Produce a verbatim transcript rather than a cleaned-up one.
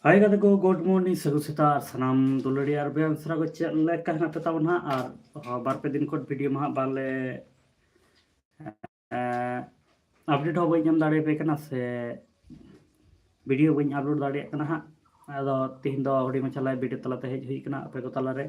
ᱦᱟᱭ ᱜᱟᱛᱮ ᱠᱚ, good morning, ᱥᱟᱹᱜᱩᱱ ᱥᱮᱛᱟᱜ ᱟᱨ ᱥᱟᱱᱟᱢ ᱫᱩᱞᱟᱹᱲᱤᱭᱟᱹ ᱟᱨ ᱵᱮᱭᱟᱢ ᱥᱮᱨᱟ ᱠᱚ ᱪᱮᱫ ᱞᱮᱠᱟ ᱦᱮᱱᱟᱜ ᱯᱮ ᱛᱟᱵᱚᱱ ᱦᱟᱸᱜ? ᱟᱨ ᱦᱚᱸ, ᱵᱟᱨ ᱯᱮ ᱫᱤᱱ ᱠᱷᱚᱱ ᱵᱷᱤᱰᱤᱭᱳ ᱢᱟ ᱦᱟᱸᱜ ᱵᱟᱝᱞᱮ ᱟᱯᱰᱮᱴ ᱦᱚᱸ ᱵᱟᱹᱧ ᱮᱢ ᱫᱟᱲᱮᱭᱟᱯᱮ ᱠᱟᱱᱟ ᱥᱮ ᱵᱷᱤᱰᱤᱭᱳ ᱵᱟᱹᱧ ᱟᱯᱞᱳᱰ ᱫᱟᱲᱮᱭᱟᱜ ᱠᱟᱱᱟ ᱦᱟᱸᱜ᱾ ᱟᱫᱚ ᱛᱤᱦᱤᱧ ᱫᱚ ᱦᱩᱰᱤᱧ ᱢᱟᱪᱷᱟ ᱞᱟᱭᱤᱵᱷ ᱵᱷᱤᱰᱤᱭᱳ ᱛᱟᱞᱟᱛᱮ ᱦᱮᱡ ᱦᱩᱭ ᱠᱟᱱᱟ ᱟᱯᱮ ᱠᱚ ᱛᱟᱞᱟᱨᱮ᱾